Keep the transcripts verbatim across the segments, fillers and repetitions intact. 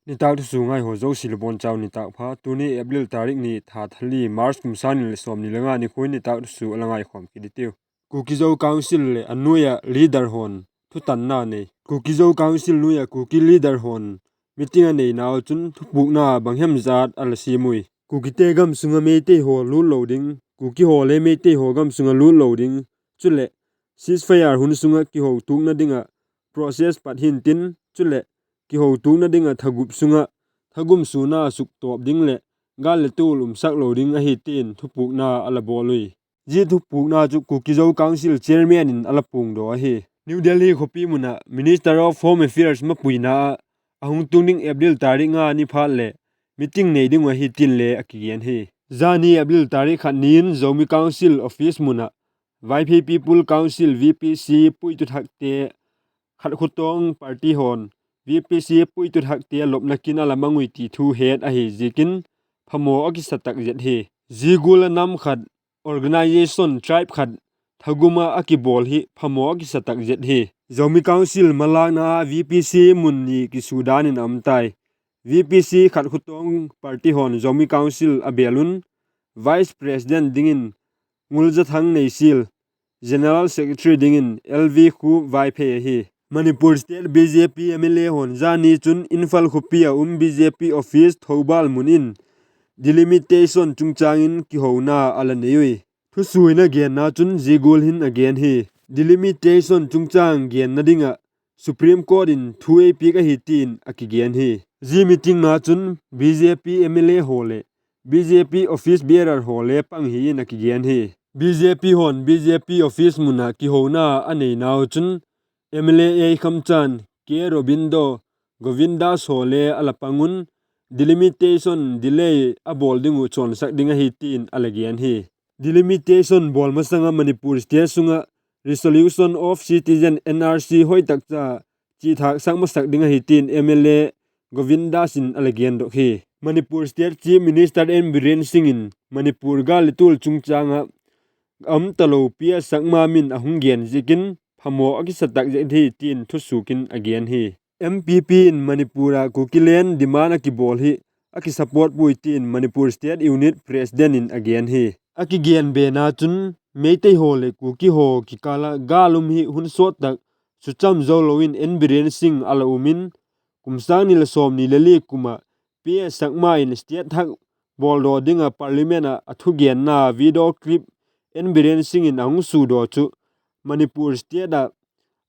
Nitâk thusua ngaihaw zosia le bawn chau nitâk pha. Tuni April tarik ni, tha thali March, kum sâng ni leh sawmni le nga nikhua in nitâk thusua la ngaikhawm kit i tiu. Kuki Zo Council leh a nuai ah leader haw'n thutanna nei. Kuki Zo Council nuai ah Kuki leader haw'n meeting a neinau chun thupukna bang hem zat a la siam ui. Kukite gam sung ah Meitei haw lût lo ding, Kuki haw le Meitei haw gam sung ah lût lo ding, chuleh ceasefire hun sung ah kihotukna ding ah process pat hintin, chuleh kihotukna ding ah thagup sung ah thagum suana suktawp ding leh gâl le tual umsak lo ding ahi tin thupukna a la bawl ui. Zia thupukna chu Kuki Zo Council Chairman in a la puangdaw ahi. New Delhi khawpi mun ah Minister of Home Affairs mapuina ah a hung tung ding April tarik nga ni phat leh meeting nei ding uh ahi tin le a kigen hi. Zani April tarik khat ni in Zomi Council office mun ah Vaiphei People Council, V P C, puitu thakte, Khatkhutawng party haw'n V P C puitu thakte lopna kin a la mang ui ti thu het ahi ziakin phamaw a kisa tak zet hi. Zia gual ah nam khat, organisation, tribe khat thagum ah a kibawl hi phamaw a kisa tak zet hi. Zomi Council malâkna ah V P C mun ni kisudan in a um tai. V P C Khatkhutawng party haw'n Zomi Council a bêl un, Vice President dingin Ngulzathang Neisial, General Secretary dingin L V Khu Vaiphei ahi. Manipur State B J P M L A haw'n zani chun Imphal khawpi ah um B J P office Thoubal mun in delimitation chungchâng in kihona a la nei ui. Thusuak in a genna chun zia gual hin a gen hi: Delimitation chungchâng genna ding ah Supreme Court in thu ei piak ahi tin a kigen hi. Zia meeting na chun B J P M L A haw leh B J P office bearer haw le pang hi in a kigen hi. B J P haw'n B J P office mun ah kihona a neinau chun M L A A Khamchan, K Robindo, Govindas haw le a la pang un, delimitation delay a bawl ding uh chawnsak ding ahi tin a la gen hi. Delimitation bawl masang ah Manipur State sung ah Resolution of Citizen, N R C, hoi tak cha chithâksak masak ding ahi tin M L A Govindas in a la gendok hi. Manipur State Chief Minister N Biren Singh in Manipur gâl le tual chungchâng ah a um talo P S Sangma min a hung gen ziakin phamaw a kisa tak zet hi tin thusuak in a gen hi. M P P in Manipur ah Kukiland demand a kibawl hi a kisupport puai tin Manipur State Unit President in a gen hi. A kigen bena chun Meitei haw leh Kuki haw kikâl ah gâl um hi hun sawt tak sucham zo lo in N Biren Singh a la um in, kum sâng ni leh sawmni le li kum ah P S Sangma in state thak bawldaw ding ah Parliament ah a thugenna video clip N Biren Singh in a hung sudaw chu Manipur State ah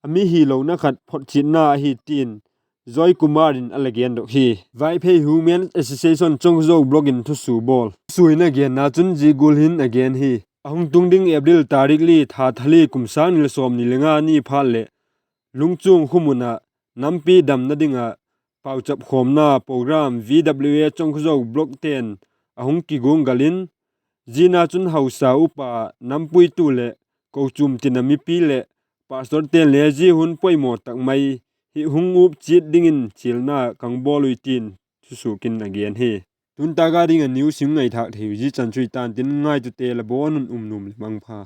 a mi hilona khat photchitna ahi tin Joy Kumar in a la gendok hi. Vaiphei Women's Association Chongzo Block in thusua bawl, thusua in a genna chun zia gual hin a gen hi: A hung tung ding April tarik li, tha thali, kum sâng ni leh sawmni le nga ni phat leh Lungchuang khua mun ah nampi damna ding ah pauchap khawmna program V W A Chongzo Block te'n a hung kiguanggal in, zia na chun hausa, upa, nampuitu leh kochuam tin a mipi leh pastor te'n le zia hun poimaw tak mai hi hung up chiat dingin chialna ka hung bawl ui tin thusuak in a gen hi. Tuntâk a ding ah news hung ngaithâk thei uh zia chan chu i tan tin, ngaitute la bawn un um nuam leh mangpha.